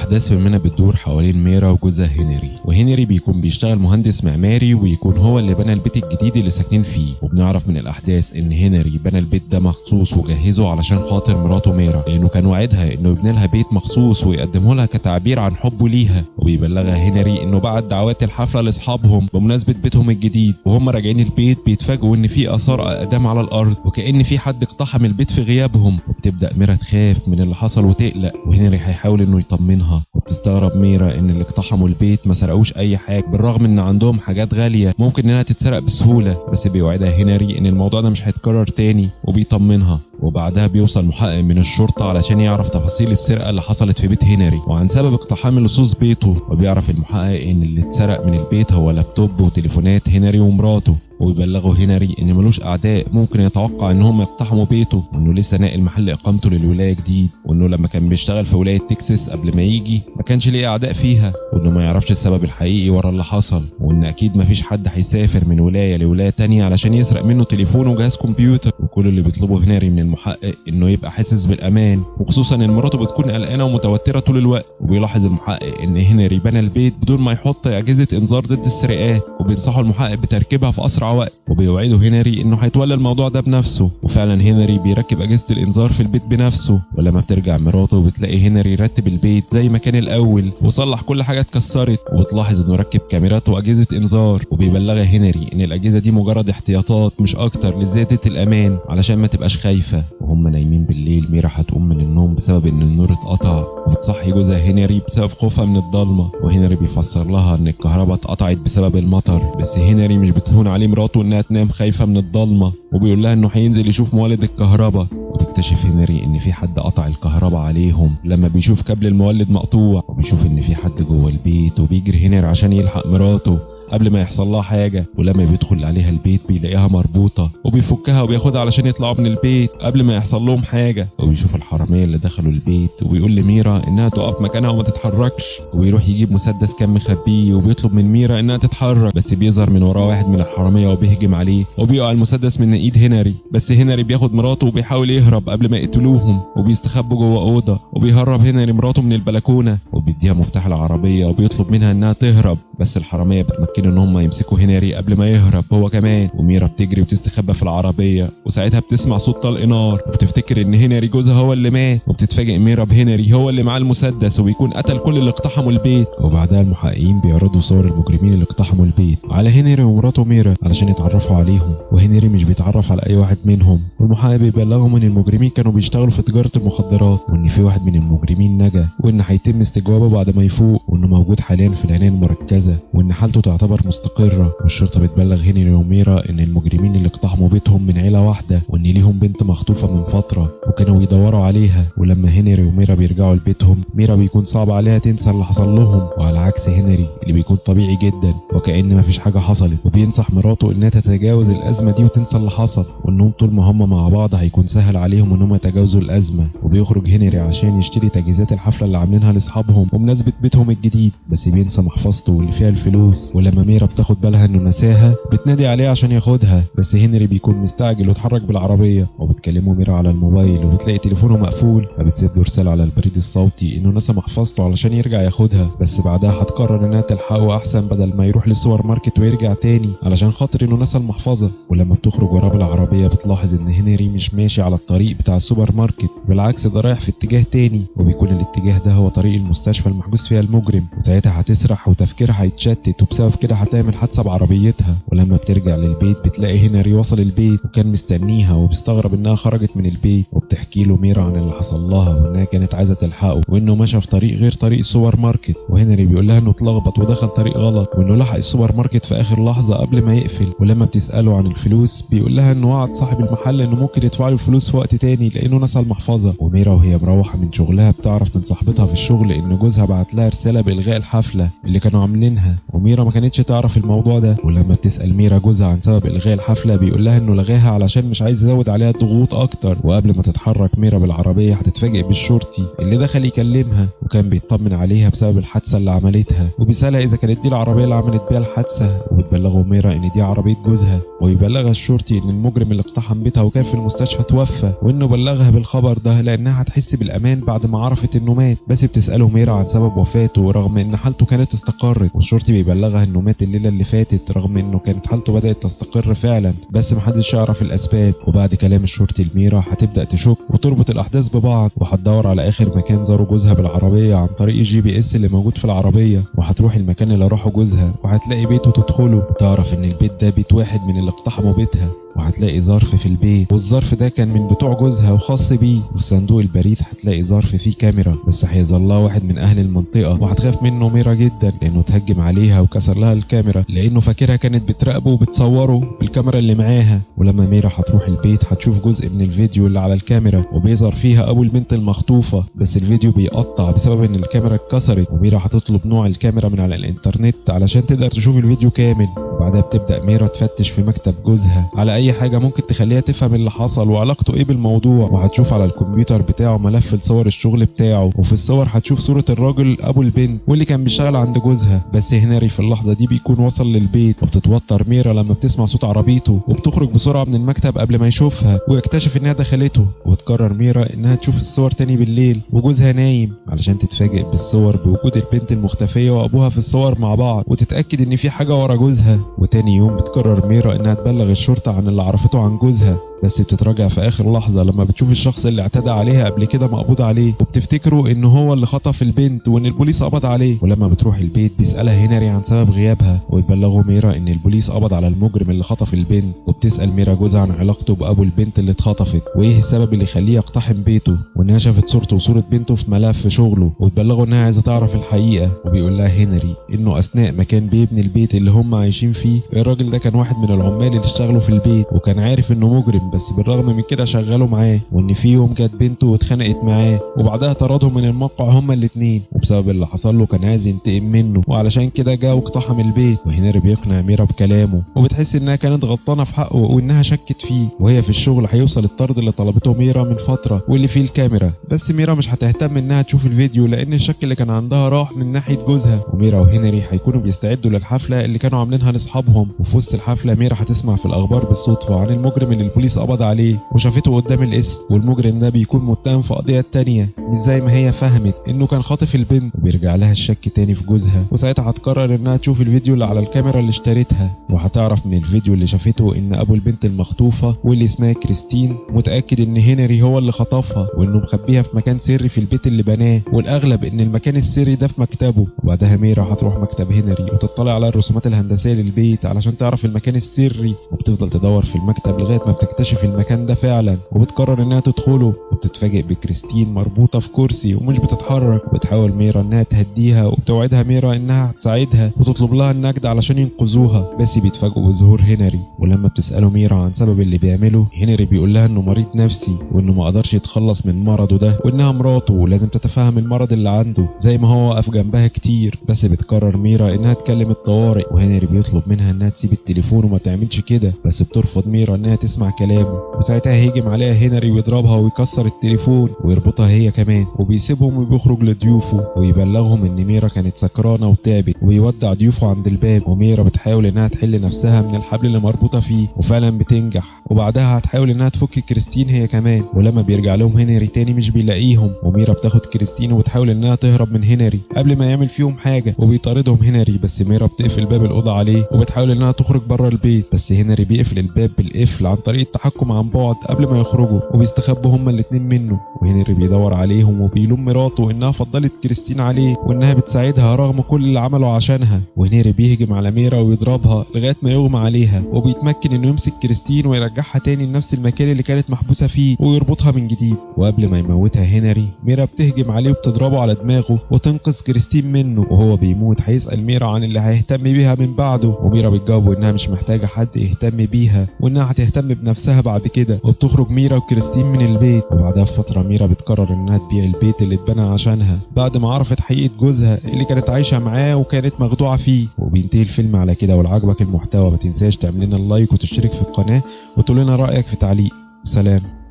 احداث فيلمنا بتدور حوالين ميرا وجوزها هنري، وهنري بيكون بيشتغل مهندس معماري ويكون هو اللي بنى البيت الجديد اللي ساكنين فيه. وبنعرف من الاحداث ان هنري بنى البيت ده مخصوص وجهزه علشان خاطر مراته ميرا، لانه كان وعدها انه يبني لها بيت مخصوص ويقدمه لها كتعبير عن حبه ليها. وبيبلغها هنري انه بعت دعوات الحفلة لاصحابهم بمناسبة بيتهم الجديد. وهم راجعين البيت بيتفاجئوا ان في اثار اقدام على الارض وكأن في حد اقتحم البيت في غيابهم. وبتبدا ميرا تخاف من اللي حصل وتقلق، وهنري هيحاول انه يطمنها. وبتستغرب ميرا ان اللي اقتحموا البيت ما سرقوش اي حاجة بالرغم ان عندهم حاجات غالية ممكن انها تتسرق بسهولة، بس بيوعدها هنري ان الموضوع ده مش هيتكرر تاني وبيطمنها. وبعدها بيوصل محقق من الشرطة علشان يعرف تفاصيل السرقة اللي حصلت في بيت هنري وعن سبب اقتحام اللصوص بيته. وبيعرف المحقق ان اللي اتسرق من البيت هو لابتوب وتليفونات هنري ومراته. وبيبلغوا هنري ان ملوش اعداء ممكن يتوقع ان هم يقتحموا بيته، وانه لسه ناقل محل اقامته للولاية جديد، وانه لما كان بيشتغل في ولاية تكساس قبل ما يجي ما كانش ليه اعداء فيها، وانه ما يعرفش السبب الحقيقي ورا اللي حصل، وان اكيد ما فيش حد هيسافر من ولاية لولاية تانية علشان يسرق منه تليفون وجهاز كمبيوتر. وكل اللي بيطلبه هنري من المحقق انه يبقى حاسس بالامان، وخصوصا ان مراته بتكون قلقانة ومتوتره طول الوقت. وبيلاحظ المحقق ان هنري بنى البيت بدون ما يحط اجهزة انذار ضد السرقات، وبينصحه المحقق بتركيبها في اسرع وقت. وبيوعده هنري انه هيتولى الموضوع ده بنفسه، وفعلا هنري بيركب اجهزة الانذار في البيت بنفسه. ولما بترجع مراته بتلاقي هنري رتب البيت زي ما كان الاول وصلح كل حاجة اتكسرت، وبتلاحظ انه ركب كاميرات واجهزة انذار. وبيبلغها هنري ان الاجهزة دي مجرد احتياطات مش اكتر لزيادة الامان علشان ما تبقاش خايفة. وهم نايمين بالليل ميرا هتقوم من النوم بسبب ان النور اتقطع، وبتصحي جوزها هنري بسبب خوفها من الضلمة. وهنري بيفسر لها ان الكهرباء اتقطعت بسبب المطر، بس هنري مش بتهون عليه مراته انها تنام خايفة من الضلمة، وبيقول لها انه هينزل يشوف مولد الكهرباء. وبيكتشف هنري ان في حد قطع الكهرباء عليهم لما بيشوف كابل المولد مقطوع، وبيشوف ان في حد جوه البيت، وبيجري هنري عشان يلحق مراته قبل ما يحصل لها حاجة. ولما بيدخل عليها البيت بيلاقيها مربوطة، وبيفكها وبياخدها علشان يطلعوا من البيت قبل ما يحصل لهم حاجة. وبيشوف الحرامية اللي دخلوا البيت، وبيقول لميرا انها تقف مكانها وما تتحركش، وبيروح يجيب مسدس كان مخبيه وبيطلب من ميرا انها تتحرك، بس بيظهر من وراه واحد من الحرامية وبيهجم عليه وبيقع المسدس من ايد هنري. بس هنري بياخد مراته وبيحاول يهرب قبل ما يقتلوهم، وبيستخبوا جوه اوضة. وبيهرب هنري مراته من البلكونه وبيديها مفتاح العربية وبيطلب منها انها تهرب، بس الحرامية بتمكنوا ان هم يمسكوا هنري قبل ما يهرب هو كمان. وميرا بتجري وتستخبى في العربية، وساعتها بتسمع صوت طلق نار وبتفتكر ان هنري جوزها هو اللي مات. وبتتفاجئ ميرا بهنري هو اللي معاه المسدس وبيكون قتل كل اللي اقتحموا البيت. وبعدها المحققين بيعرضوا صور المجرمين اللي اقتحموا البيت على هنري ومراته ميرا علشان يتعرفوا عليهم، وهنري مش بيتعرف على اي واحد منهم. والمحقق بيبلغهم ان المجرمين كانوا بيشتغلوا في تجارة المخدرات، وان في واحد من المجرمين نجا، وان هيتم استجوابه بعد ما يفوق، وانه موجود حاليا في العناية المركزة، وان حالته تعتبر مستقرة. والشرطة بتبلغ هنري وميرا ان المجرمين اللي اقتحموا بيتهم من عيلة واحدة، وان ليهم بنت مخطوفة من فترة وكانوا بيدوروا عليها. ولما هنري وميرا بيرجعوا لبيتهم ميرا بيكون صعب عليها تنسى اللي حصل لهم، وعلى عكس هنري اللي بيكون طبيعي جدا وكأن مفيش حاجة حصلت. وبينصح مراته انها تتجاوز الأزمة دي وتنسى اللي حصل، وانهم طول ما هم مع بعض هيكون سهل عليهم انهم يتجاوزوا الأزمة. وبيخرج هنري عشان يشتري تجهيزات الحفلة اللي عاملينها لاصحابهم ومناسبة بيتهم الجديد، بس بينسى محفظته واللي فيها الفلوس. ولما ميرا بتاخد بالها انه نساها بتنادي عليه عشان ياخدها، بس هنري بيكون مستعجل واتحرك بالعربية. وبتكلمه ميرا على الموبايل وبتلاقي تليفونه مقفول، فبتسيب له رسالة على البريد الصوتي انه نسى محفظته علشان يرجع ياخدها، بس بعدها هتقرر انها تلحقه احسن بدل ما يروح للسوبر ماركت ويرجع تاني علشان خاطر انه نسى المحفظة. ولما بتخرج وراه بالعربية بتلاحظ ان هنري مش ماشي على الطريق بتاع السوبر ماركت، بالعكس ده رايح في اتجاه تاني، وبيكون الاتجاه ده هو طريق المستشفى المحجوز فيها المجرم. وساعتها هتسرح وتفكيرها هيتشتت، وبسبب كده هتعمل حادثه بعربيتها. ولما بترجع للبيت بتلاقي هنري وصل البيت وكان مستنيها، وبيستغرب انها خرجت من البيت. وبتحكي له ميرا عن اللي حصل لها وانها كانت عايزه تلحقه، وانه مشى في طريق غير طريق السوبر ماركت. وهنري بيقول لها انه اتلخبط ودخل طريق غلط، وانه لحق السوبر ماركت في اخر لحظة قبل ما يقفل. ولما بتساله عن الفلوس بيقول لها انه وعد صاحب المحل انه ممكن يدفع له الفلوس في وقت تاني لانه نسى المحفظة. وميرا وهي مروحة من شغلها بتعرف من صاحبتها في الشغل ان جوزها بعت لها رسالة بالغاء الحفلة اللي كانوا عاملينها، وميرا ما كانتش تعرف الموضوع ده. ولما بتسال ميرا جوزها عن سبب الغاء الحفلة بيقول لها انه لغاها علشان مش عايز يزود عليها الضغوط اكتر. وقبل ما تتحرك ميرا بالعربية هتتفاجئ بالشرطي اللي دخل يكلمها وكان بيطمن عليها بسبب الحادثة اللي عملتها، وبيسالها اذا كانت دي العربية اللي عملت مرت بيها الحادثة، وبتبلغه ميرا ان دي عربية جوزها، وبيبلغها الشرطي ان المجرم اللي اقتحم بيتها وكان في المستشفى توفى، وانه بلغها بالخبر ده لانها هتحس بالامان بعد ما عرفت انه مات. بس بتساله ميرا عن سبب وفاته رغم ان حالته كانت استقرت، والشرطي بيبلغها انه مات الليلة اللي فاتت رغم انه كانت حالته بدات تستقر فعلا، بس محدش يعرف الاسباب. وبعد كلام الشرطي لميرا هتبدا تشك وتربط الاحداث ببعض، وهتدور على اخر مكان زاره جوزها بالعربية عن طريق ال GPS اللي موجود في العربية، وهتروح المكان اللي راحة جوزها وهتلاقي بيته تدخله، وتعرف ان البيت ده بيت واحد من اللي اقتحموا بيتها، وهتلاقي ظرف في البيت، والظرف ده كان من بتوع جوزها وخاص بيه. وفي صندوق البريد هتلاقي ظرف فيه كاميرا، بس هيظهر لها واحد من اهل المنطقة، وهتخاف منه ميرا جدا لانه اتهجم عليها وكسر لها الكاميرا لانه فاكرها كانت بتراقبه وبتصوره بالكاميرا اللي معاها. ولما ميرا هتروح البيت هتشوف جزء من الفيديو اللي على الكاميرا، وبيظهر فيها ابو البنت المخطوفه، بس الفيديو بيقطع بسبب ان الكاميرا اتكسرت. وميرا هتطلب نوع الكاميرا من على الانترنت علشان تقدر تشوف الفيديو كامل. وبعدها بتبدا ميرا تفتش في مكتب جوزها على اي حاجة ممكن تخليها تفهم اللي حصل وعلاقته ايه بالموضوع، وهتشوف على الكمبيوتر بتاعه ملف لصور الشغل بتاعه، وفي الصور هتشوف صوره الراجل ابو البنت واللي كان بيشتغل عند جوزها. بس هنري في اللحظة دي بيكون وصل للبيت، وبتتوتر ميرا لما بتسمع صوت عربيته، وبتخرج بسرعة من المكتب قبل ما يشوفها ويكتشف انها دخلته. وتقرر ميرا انها تشوف الصور تاني بالليل وجوزها نايم علشان تتفاجئ بالصور بوجود البنت المختفيه وابوها في الصور مع بعض، وتتاكد ان في حاجة ورا جوزها. وتاني يوم بتقرر ميرا انها تبلغ الشرطة عن اللي عرفته عن جوزها، بس بتتراجع في اخر لحظة لما بتشوف الشخص اللي اعتدى عليها قبل كده مقبوض عليه، وبتفتكره ان هو اللي خطف البنت وان البوليس قبض عليه. ولما بتروح البيت بيسالها هنري عن سبب غيابها، ويبلغوا ميرا ان البوليس قبض على المجرم اللي خطف البنت. وبتسال ميرا جوزها عن علاقته بابو البنت اللي اتخطفت وايه السبب اللي يخليه يقتحم بيته، وانها شافت صورته وصوره بنته في ملف شغله، وتبلغه انها عايزه تعرف الحقيقة. وبيقول لها هنري انه اثناء ما كان بيبني البيت اللي هم عايشين فيه الراجل ده كان واحد من العمال اللي اشتغلوا في البيت، وكان عارف انه مجرم، بس بالرغم من كده شغالة معاه، وان في يوم جت بنته واتخانقت معاه وبعدها طردهم من الموقع هما الاثنين، وبسبب اللي حصل له كان عايز ينتقم منه، وعلشان كده جه واقتحم البيت. وهنري بيقنع ميرا بكلامه، وبتحس انها كانت غلطانة في حقه وانها شكت فيه. وهي في الشغل هيوصل الطرد اللي طلبته ميرا من فترة واللي فيه الكاميرا، بس ميرا مش هتهتم انها تشوف الفيديو لان الشك اللي كان عندها راح من ناحية جوزها. وميرا وهنري هيكونوا بيستعدوا للحفله اللي كانوا عاملينها لاصحابهم. وفي وسط الحفلة ميرا هتسمع في الاخبار بالصدفة عن المجرم اللي البوليس قبض عليه وشافته قدام القسم، والمجرم ده بيكون متهم في قضية تانية مش زي ما هي فهمت انه كان خاطف البنت. وبيرجع لها الشك تاني في جوزها، وساعتها هتقرر انها تشوف الفيديو اللي على الكاميرا اللي اشتريتها، وهتعرف من الفيديو اللي شافته ان ابو البنت المخطوفه واللي اسمها كريستين متاكد ان هنري هو اللي خطفها، وانه مخبيها في مكان سري في البيت اللي بناه، والاغلب ان المكان السري ده في مكتبه. وبعدها ميرا هتروح مكتب هنري وتطلع على الرسومات الهندسية للبيت علشان تعرف المكان السري، وبتفضل تدور في المكتب لغاية ما بتكتشف المكان ده فعلا، وبتقرر انها تدخله. وبتتفاجئ بكريستين مربوطة في كرسي ومش بتتحرك، وبتحاول ميرا انها تهديها، وبتوعدها ميرا انها هتساعدها وتطلب لها النجدة علشان ينقذوها، بس بيتفاجئوا بظهور هنري. ولما بتساله ميرا عن سبب اللي بيعمله، هنري بيقول لها انه مريض نفسي وانه ما قدرش يتخلص من مرضه ده، وانها مراته ولازم تتفهم المرض اللي عنده زي ما هو وقف جنبها كتير. بس بتقرر ميرا انها تكلم الطوارئ، وهنري بيطلب منها انها تسيب التليفون وما تعملش كده، بس بترفض ميرا انها تسمع كلامه. وساعتها هيجم عليها هنري ويضربها ويكسر التليفون ويربطها هي كمان، وبيسيبهم وبيخرج لضيوفه ويبلغهم ان ميرا كانت سكرانه وتعبت، وبيودع ضيوفه عند الباب. وميرا بتحاول انها تحل نفسها من الحبل اللي مربوطة فيه، وفعلا بتنجح. وبعدها هتحاول انها تفك كريستين هي كمان، ولما بيرجع لهم هنري تاني مش بيلاقيهم، وميرا بتاخد كريستين وبتحاول انها تهرب من هنري قبل ما يعمل فيهم حاجة، وبيطاردهم هنري، بس ميرا بتقفل باب الاوضة عليه وبتحاول انها تخرج بره البيت، بس هنري بيقفل الباب بالقفل عن طريق التحكم عن بعد قبل ما يخرجوا، وبيستخبوا هما الاتنين منه. وهنري بيدور عليهم وبيلوم مراته انها فضلت كريستين عليه وانها بتساعدها رغم كل اللي عمله عشانها. وهنري بيهجم على ميرا ويضربها لغاية ما يغمى عليها، وبيتمكن انه يمسك كريستين ويرجعها تاني لنفس المكان اللي كانت محبوسة فيه ويربطها من جديد. وقبل ما يموتها هنري، ميرا بتهجم عليه وبتضربه على دماغه وتنقذ كريستين منه. وهو بيموت هيسأل ميرا عن اللي هيهتم بيها من بعده، وميرا بتجاوبه انها مش محتاجه حد يهتم بيها وانها هتهتم بنفسها بعد كده. وبتخرج ميرا وكريستين من البيت. وبعدها بفترة ميرا بتقرر انها تبيع البيت اللي اتبنى عشانها بعد ما عرفت حقيقة جوزها اللي كانت عايشه معاه وكانت مخدوعه فيه. وبينتهي الفيلم على كده. ولو عجبك المحتوى ما تنساش تعمل لنا اللايك وتشترك في القناة وتقول لنا رايك في تعليق. سلام.